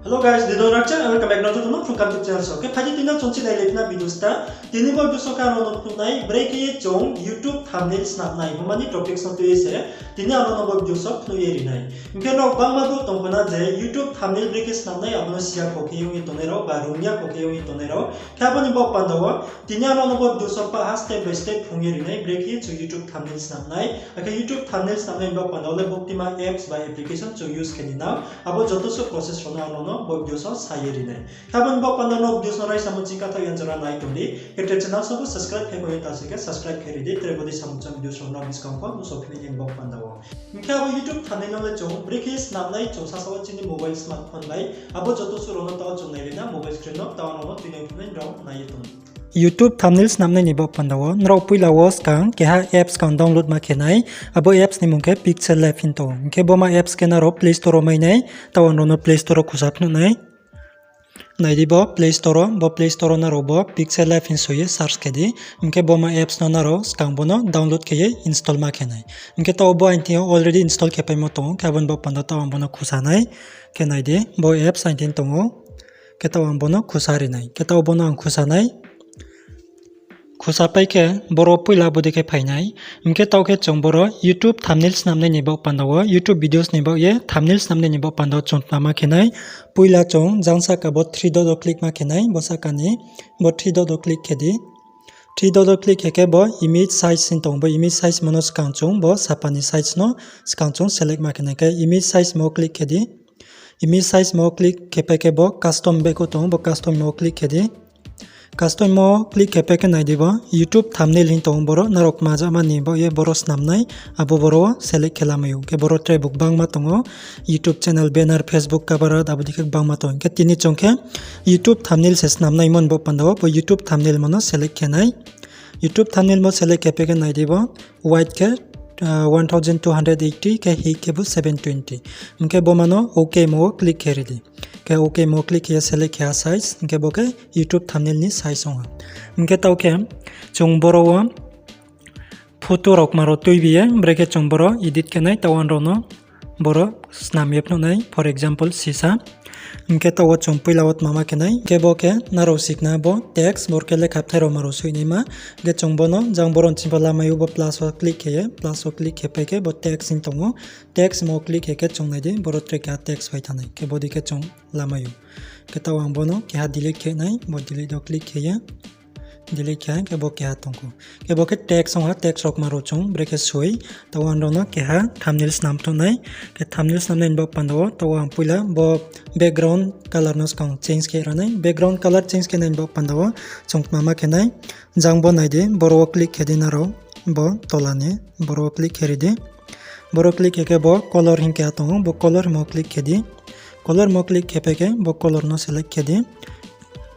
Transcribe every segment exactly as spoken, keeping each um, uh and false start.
Hello guys, didon rakcha, welcome back to the channel. Khe phai di tini chung chini lai phi na video sta. Tini bo video so khe ang no phnuh nai, brekhe ye chung YouTube thumbnail snam nai, bo mani topic no tui ye se. Tini ang no bo video so phnuh ye ri nai. Hing khe nok bangma bo tong pho na je YouTube thumbnail brekhe snam nai, abo no siya kho khe ong ye tongnai rao, ba rung ya kho khe ong ye tongnai rao. Khe abo ni baoh panda wo, tini ang no bo video so pah ha step by step phrung ye ri nai, brekhe ye chung YouTube thumbnail snam nai. Akhe YouTube thumbnail snam nai ni baoh panda wo le buktima apps ba application chung use khe ni nang. Abo joto suh process rao no ang no bo video so sa ye ri nai. Khe abo ni baoh panda wo no video no raisa mo ching kathaoh yan jora nai tong di. Khe tre channel so bo subscribe khe koi ta se khe subscribe khe ri di. Tre bo di samung cham video rao no buskang pho nuhsao phi nai ni baoh panda wo. Hing khe abo YouTube thumbnail no le chung brekhe snam nai chung sasa wo chini mobile smartphone bai. Abo joto suh rao no taoh chung nai ri na mobile screen no taoh ang no tuinai phi nai rao nai ye tong di. YouTube thumbnail snam nai ni baoh panda wo nrao poila wo skang keha apps skang download ma khe nai. Abo apps ni mung khe Pixel Lab hing tong. Hing khe bo ma apps khe nrao Play Store wo mai nai. Taoh ang rao no Play Store wo khusa phnuh nai. Nai di bo Play Store wo, bo Play Store wo nrao bo Pixel Lab hing soi ye search khe di. Hing khe bo ma apps no nrao skang bo no download khe ye install ma khe nai. Hing khe taoh bo aini thing yo already install khe paimo tong ou, khe abo ni baoh panda taoh ang bo no khusa nai. Khe nai di, bo apps aini thing tong ou. Khe taoh ang bo no khusa ri nai. Khe taoh bo no ang khusa nai. Khusa pai khe boro poila bo dei khe phai nai. Hing khe taoh khe chung boro YouTube thumbnail snam nai ni baoh panda wo, YouTube videos ni baoh ye thumbnail snam nai ni baoh panda wo chung tma ma khe nai. Poila chung jang sahka bo three dot wo click ma khe nai, bo sahka ni bo three dot wo click khe di. Three dot wo click khe khe bo image size hing tong, bo image size mo no skang chung bo sapa ni size no skang chung select ma khe nai khe image size mo click khe di. Image size mo click khe pai khe bo custom baihkhouh tong ou, bo custom mo click khe di. Custom mo click khe pai khe nai di bo YouTube thumbnail hing tong ou, boro nrao kma jama ni baoh ye boro snam nai, abo boro wo select khe lamai ou. Khe boro tre bo gbangma tong ou, YouTube channel banner, Facebook cover art, abo dei khe gbangma tong ou. Khe tini chung khe YouTube thumbnail se snam nai mo ni baoh panda wo bo YouTube thumbnail mo no select khe nai. YouTube thumbnail mo select khe pai khe nai di bo wide khe one thousand two hundred eighty khe height khe bo seven twenty. Hing khe bo ma no OK mo wo click khe ri di. Khe OK mo click khe ye select khe ha size, hing khe bo khe YouTube thumbnail ni size ong ha. Hing khe taoh khe chung boro wo photo rao kma rao tuibi ye brekhe chung boro edit khe nai, taoh ang rao no boro snam ye phnuh nai, for example sisa. Hing khe taoh wo chung poila wo tma ma khe nai, hing khe bo khe nrao sikna bo text, boro khe lekha bthai rao ma rao soi naima. Hing khe chung bo no jang boro ni ching pho lamai ou, bo plus wo click khe ye, plus wo click khe pai khe bo text hing tong ou. Text mo click khe khe chung nai di, boro tre keha text phai thanng nai, khe bo dei khe chung lamai ou. Khe taoh ang bo no keha delete khe nai, bo delete wo click khe ye. Delete khe ha, khe bo keha tong khou. Khe bo khe text ong ha, text rao kma rao chung brekhe soi. Taoh ang rao no keha thumbnail snam phnuh nai. Khe thumbnail snam nai ni baoh panda wo taoh ang poila bo background color no skang change khe ra nai. Background color change khe nai ni baoh panda wo chung tma ma khe nai. Jang bo nai di, boro wo click khe di nrao. Bo tola ni, boro wo click khe ri di. Boro click khe khe bo color hing keha tong ou, bo color mo click khe di. Color mo click khe pai khe bo color no select khe di.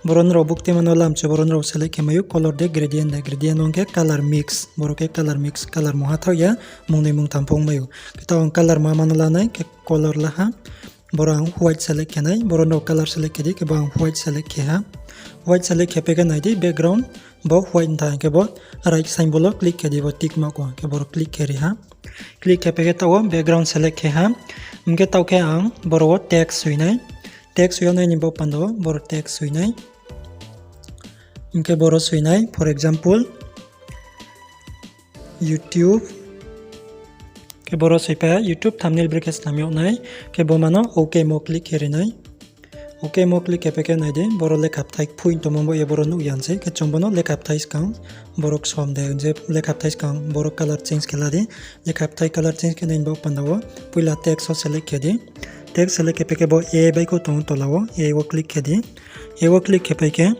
Boro nrao buktima no lamchu, boro nrao select khe mai ou, color de gradient de, gradient ong khe color mix, boro khe color mix, color mungha thaoh ya, mungnoi mungtham pho ong mai ou. Khe taoh ang color ma ma no la nai, khe color la ha. Boro ang white select khe nai, boro nrao color select khe di, khe bo ang white select khe ha. White select khe pai khe nai di, background bo white ntha, hing khe bo right symbol wo click khe di, bo tick mark wo, khe boro click khe ri ha. Click khe pai khe taoh wo background select khe ha. Hing khe taoh khe ang boro wo text soi nai. Text soi yag nai ni baoh panda wo boro text soi nai. Hing khe boro soi nai, for example, YouTube. Khe boro soi pai ha, YouTube thumbnail brekhe snam yag nai. Khe bo ma no OK mo click khe ri nai. OK mo click khe pai khe nai di, boro lekha bthai phoih tongmo bo ye boro nuh ya se, khe chung bo no lekha bthai skang, boro ksom de, je lekha bthai skang, boro color change khe la di, lekha bthai color change khe nai ni baoh panda wo, poila text wo select khe di, text select khe pai khe bo A baihkhouh tong ou tola wo, A wo click khe di, A wo click khe pai khe,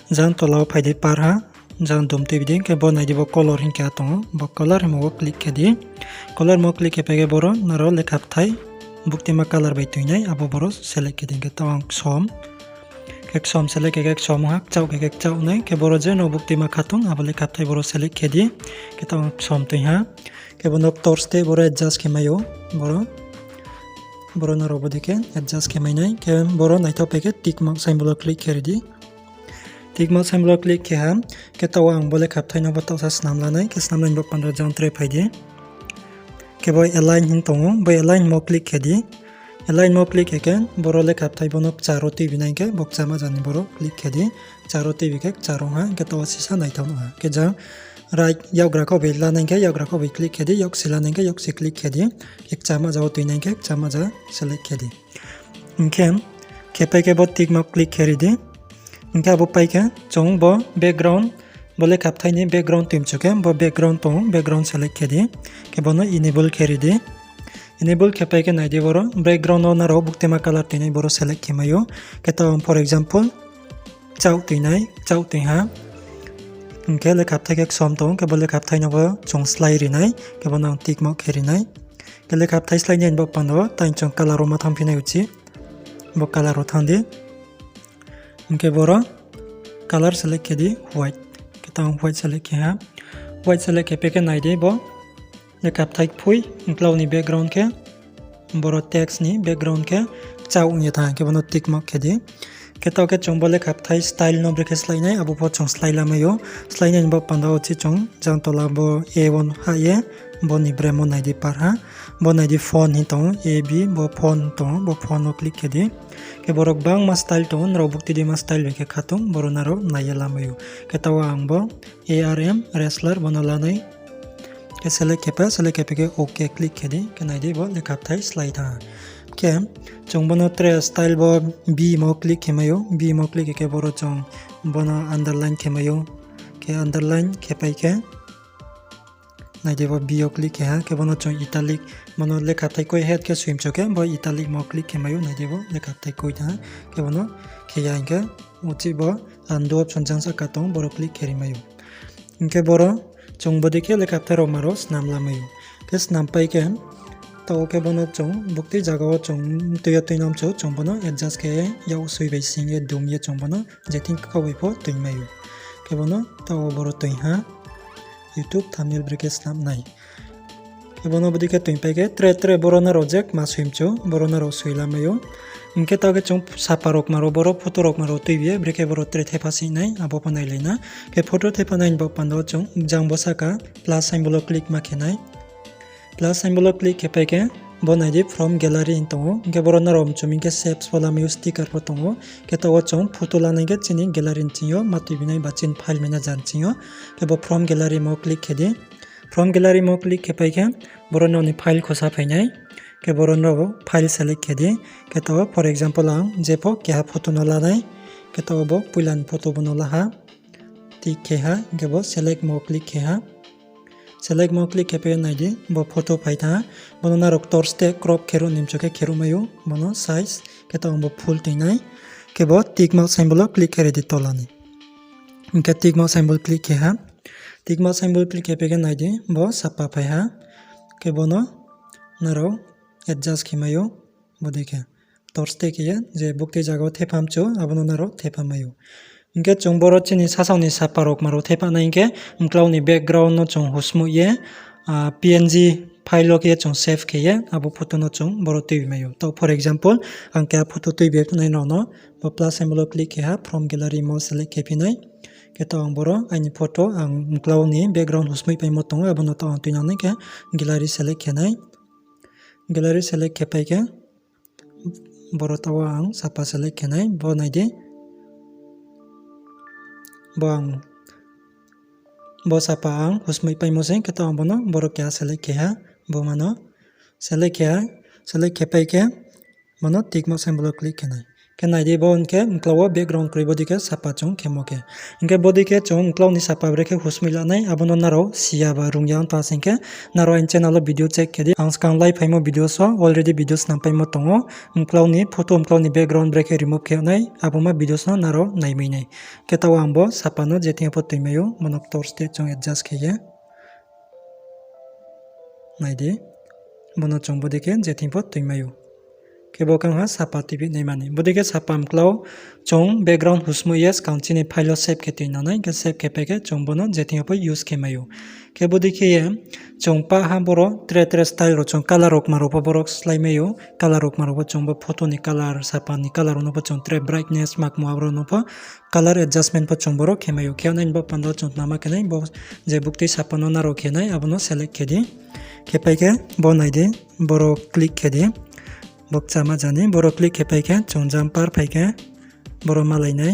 jang tola wo phai di par ha, jang dum tuibi di, hing khe bo nai di bo color hing keha tong ou, bo color hingmo wo click khe di, color mo click khe pai khe boro nrao lekha bthai, buktima color bai tui nai, abo boro select khe di, hing khe taoh ang ksom, khe ksom select khe khe ksom ha, kchaoh khe khe kchaoh nai, khe boro je no buktima kha tong, abo lekha bthai boro select khe di, khe taoh ang ksom tui ha, khe bo no ktor ste boro adjust khe mai ou, boro, boro nrao bo dei khe adjust khe mai nai, khe boro naithaoh pai khe tick mark symbol wo click khe ri di. Tick mark symbol wo click khe ha, khe taoh wo ang bo lekha bthai no bo taoh sa snam la nai, khe snam nai ni baoh panda jang tre phai di. Khe bo align hing tong ou, bo align mo click khe di. Align mo click khe khe boro lekha bthai bo no kchar wo tuibi nai hing khe bo kchama ja ni boro click khe di. Kchar wo tuibi khe kchar ong ha, hing khe taoh wo sisa naithao nuh ha. Khe jang right yakgra kho bai la nai hing khe yakgra kho bai click khe di, yaksi la nai hing khe yaksi click khe di. Khe kchama ja wo tui nai hing khe kchama ja select khe di. Hing khe, khe pai khe bo tick mark click khe ri di. Hing khe abo pai khe chung bo background, bo lekha bthai ni background tuimchu khe bo background tong ou, background select khe di. Khe bo no enable khe ri di. Enable khe pai khe nai di boro background wo nrao buktema color tuinai boro select khe mai ou. Khe taoh ang for example, kchaoh tuinai, kchaoh tui ha. Hing khe lekha bthai khe ksom tong ou, khe bo lekha bthai no bo chung slái ri nai, khe bo no ang tick mark khe ri nai. Khe lekha bthai slái nai ni baoh panda wo tang chung color wo ma thanngphi nai uchih. Bo color wo thanng di. Hing khe boro color select khe di white. Khe taoh ang white select khe ha. White select khe pai khe nai di bo lekha bthai kphui, mklau ni background khe, boro text ni background khe kchaoh ong ye thanng, khe bo no tick mark khe di. Khe taoh khe chung bo lekha bthai style no brekhe slái nai, abo pho chung slái lamai ou. Slái nai ni baoh panda wo uchih chung jang tola bo A one hah ye, bo ni brem wo nai di par ha. Bo nai di font hing tong ou, A B, bo font tong ou, bo font wo click khe di. Khe boro gbangma style tong ou, nrao bukti dima style bai khe kha tong, boro nrao nai ye lamai ou. Khe taoh wo ang bo A R M Wrestler bo no la nai. Khe select khe pai, select khe pai khe OK click khe di, khe nai di bo lekha bthai slái thanng ha. Khe chung bo no tre style bo B mo click khe mai ou, B mo click khe khe boro chung bo no underline khe mai ou. Khe underline khe pai khe nai di bo B yo click khe ha, khe bo no chung italic, bo no lekha bthai koi het khe soimchu khe bo italic mo click khe mai ou, nai di bo lekha bthai koi thanng ha. Khe bo no khe ya hing khe uchih bo undo option jang sahka tong, boro click khe ri mai ou. Hing khe boro chung bodei khe lekha bthai rao ma rao snam lamai ou. Khe snam pai khe taoh wo khe bo no chung bukti zaga wo chung tui yo tui namchu, chung bo no adjust khe ye yak soi bai sing ye dum ye chung bo no je thing kau bai pho tuimai ou. Khe bo no taoh wo boro tui ha, YouTube thumbnail brekhe snam nai. Khe bo no bodei khe tuipai khe tre tre boro nrao je kma soimchu, boro nrao soi lamai ou. Hing khe taoh khe chung sapa rao kma rao, boro photo rao kma rao tuibi ye brekhe boro tre thepha sing nai, abo pho nailai na. Khe photo thepha nai ni baoh panda wo chung jang bo sahka plus symbol wo click ma khe nai. Plus symbol wo click khe pai khe bo nai di from gallery hing tong ou. Hing khe boro nrao mchu mi hing khe saves pho lamai ou, sticker pho tong ou. Khe taoh wo chung photo la nai khe chini gallery ni thing yo ma tuibi nai ba chini file manager ni thing yo. Khe bo from gallery mo click khe di. From gallery mo click khe pai khe boro nrao ni file khosa phai nai. Khe boro nrao file select khe di. Khe taoh wo for example ang jepho keha photo no la nai. Khe taoh wo bo poila ni photo bo no la ha. Tick khe ha, hing khe bo select mo click khe ha. Select mo click khe pai nai di, bo photo phai thanng ha. Bo no nrao ktor steh crop khe ruh ni mchu khe khe ruh mai ou, bo no size, khe taoh ang bo full tui nai. Khe bo tick mark symbol wo click khe ri di tola ni. Hing khe tick mark symbol click khe ha. Tick mark symbol click khe pai khe nai di, bo sapa phai ha. Khe bo no nrao adjust khe mai ou, bodei khe. Ktor steh khe ye, je bukti zaga wo thepha mchu, abo no nrao thepha mai ou. Hing khe chung boro chini sasaoh ni sapa rao kma rao thepha nai hing khe, mklau ni background no chung husmoih ye, PNG file wo khe ye chung save khe ye, abo photo no chung boro tuibi mai ou. Taoh for example, ang keha photo tuibi nai rao no, bo plus symbol wo click khe ha, from gallery mo select khe phi nai. Khe taoh ang boro aini photo, ang mklau ni background husmoih paimo tong ou, abo no taoh ang tuinang nai khe gallery select khe nai. Gallery select khe pai khe, boro taoh wo ang sapa select khe nai, bo nai di. Bo ang, bo sapa ang husmoih paimo se, khe taoh ang bo no boro keha select khe ha, bo ma no select khe ha, select khe pai khe, bo no tick mark symbol wo click khe nai. Khe nai di bo hing khe mklau wo background kroi bodei khe sapa chung khemo khe. Hing khe bodei khe chung mklau ni sapa brekhe husmoih la nai, abo no nrao si ya ba rung ya ong tong ha sing khe, nrao aini channel wo video check khe di. Ang skang lai phaimo videos wo already videos snam paimo tong ou. Mklau ni photo, mklau ni background brekhe remove khe nai, abo ma videos no nrao nai mai nai. Khe taoh ang bo sapa no je thing yo pho tuimai ou, bo no ktor steh chung adjust khe ye. Nai di, bo no chung bodei khe je thing pho tuimai ou. Khe bo khe ong ha sapa tuibi naima ni. Bodei khe sapa mklau chung background husmoih ye skang chini file wo save khe tuinang nai, khe save khe pai khe chung bo no je thing yo pho use khe mai ou. Khe bodei khe ye chung pah ha boro tre tre style rao chung color rao kma rao pho boro slái mai ou. Color rao kma rao pho chung bo photo ni color, sapa ni color rao no pho chung tre brightness makmo abo rao no pho color adjustment pho chung boro khe mai ou. Khe nai ni bo panda chung tma ma khe nai, bo je buktui sapa no nrao khe nai, abo no select khe di. Khe pai khe bo nai di, boro click khe di. Bo kchama jani, boro click khe pai khe, chung jang par phai khe, boro malai nai.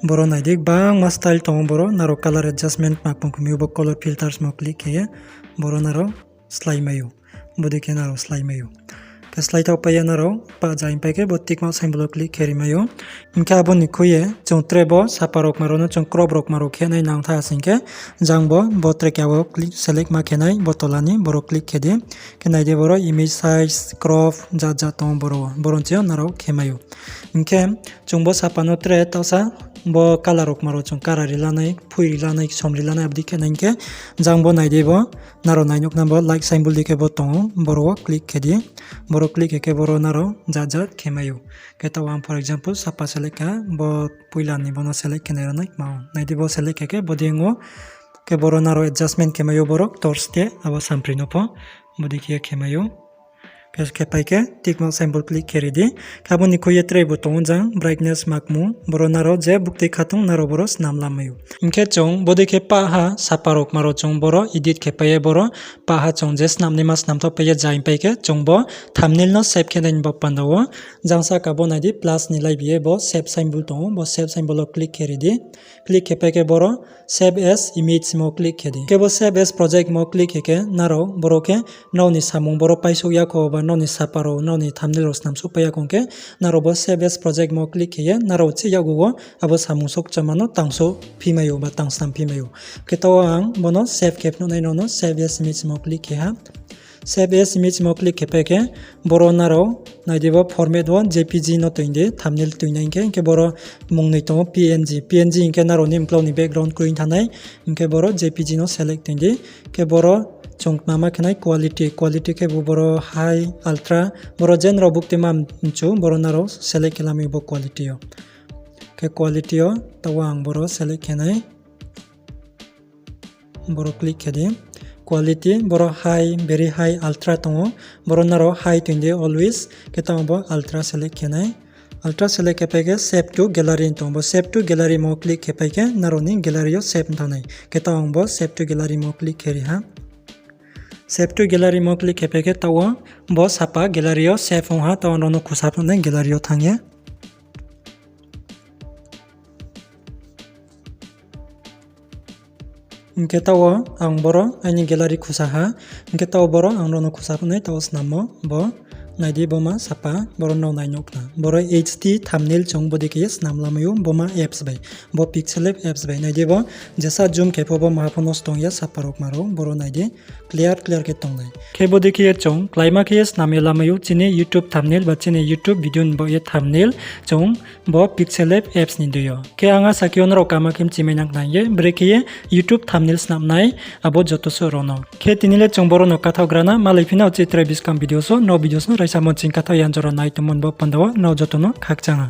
Boro nai di, gbangma style tong ou boro, nrao color adjustment ma kong khe mi ou bo color filters mo click khe ye, boro nrao slái mai ou. Bodei khe nrao slái mai ou. Khe slái thaoh pai ye nrao pah ja hing pai khe bo tick mark symbol wo click khe ri mai ou. Hing khe abo ni khui ye chung tre bo sapa rao kma rao no chung crop rao kma rao khe nai nang tha sing khe, jang bo, bo tre khe abo click select ma khe nai, bo tola ni boro click khe di. Khe nai di boro image size, crop, jat jat tong ou boro, boro ni ching yo nrao khe mai ou. Hing khe chung bo sapa no tre taohsa bo color rao kma rao chung kara ri lanai, phui ri lanai, som ri lanai, abo dei khe nai hing khe, jang bo nai di bo, nrao nai nuh khna bo like symbol dei khe bo tong ou, boro wo click khe di. Boro click khe khe boro nrao jat jat khe mai ou. Khe taoh ang for example sapa select kha, bo poila ni bo no select khe nai ra nai kma ou. Nai di bo select khe khe bodei ong ou. Khe boro nrao adjustment khe mai ou boro torch te, abo sampri no pho. Bodei khe ye khe mai ou. Khe, khe pai khe tick mark symbol click khe ri di. Khe abo ni khui ye tre bo tong ou jang brightness ma kmu. Boro nrao je buktui kha tong nrao boro snam la mai ou. Hing khe chung bodei khe pah ha sapa rao kma rao chung boro edit khe pai ye boro pah ha chung je snam naima snam thaoh pai ye ja hing pai khe chung bo thumbnail no save khe nai ni bo panda wo. Jang sahka bo nai di plus ni laibi ye bo save symbol tong ou, bo save symbol wo click khe ri di. Click khe pai khe boro save as image mo click khe di. Khe bo save as project mo click khe khe nrao boro khe nrao ni samung boro paisouh ya kho ba nrao ni sapa rao, nrao ni thumbnail rao snam souh pai ya kho khe, nrao bo save as project mo click khe ye nrao chih yakgu wo abo samung souh kchama no tang souh phi mai ou ba tang snam phi mai ou. Khe taoh ang bo no save khe phnuh nai, nrao no save as image mo click khe ha. Save as image mo click khe pai khe, boro nrao nai di bo format wo J P G no toing di, thumbnail toing nai hing khe, hing khe boro mungnoi tong ou P N G. P N G hing khe nrao ni mklau ni background kroi thanng nai, hing khe boro J P G no select toing di. Khe boro chung kma ma khe nai quality, quality khe bo boro high, ultra, boro je nrao buktui ma mchu, boro nrao select khe lamai bo quality yo. Khe quality yo, taoh ang boro select khe nai. Boro click khe di. Quality, boro high, very high, ultra tong ou. Boro nrao high toing di always. Khe taoh bo ultra select khe nai. Ultra select khe pai khe save to gallery tong ou. Bo save to gallery mo click khe pai khe nrao ni gallery yo save thanng nai. Khe taoh ang bo save to gallery mo click khe ri ha. Save to gallery mo click khe pai khe taoh wo bo sapa gallery yo save ong ha, taoh ang nrao no khusa phnuh nai gallery yo thanng ye. Hing khe taoh wo ang boro aini gallery khusa ha. Hing khe taoh boro ang nrao no khusa phnuh nai taoh snammo bo. Nai di bo ma sapa, boro nrao nai nuh khna. Boro H T thumbnail chung bodei khe ye snam lamai ou bo ma apps bai. Bo Pixel Lab apps bai. Nai di bo jesa zoom khe pho bo maha pho nosto ong ya sapa rao kma rao, boro nai di clear clear khe tong nai. Khe bodei khe ye chung kláima khe ye snam ye lamai ou chini YouTube thumbnail ba chini YouTube video ni baoh ye thumbnail chung bo Pixel Lab apps ni dei yo. Khe ang asa khe ou nrao kama khe mchimai nang khna hing ye, brekhe ye YouTube thumbnail snam nai, abo joto suh rao no. Khe tini le chung boro no kathaoh gra na, malai phi nai uchih tre buskang videos wo, nrao videos no raisa mo ching kathaoh yan jora nai tongmo ni bo panda wo nrao joto no khakchang ha.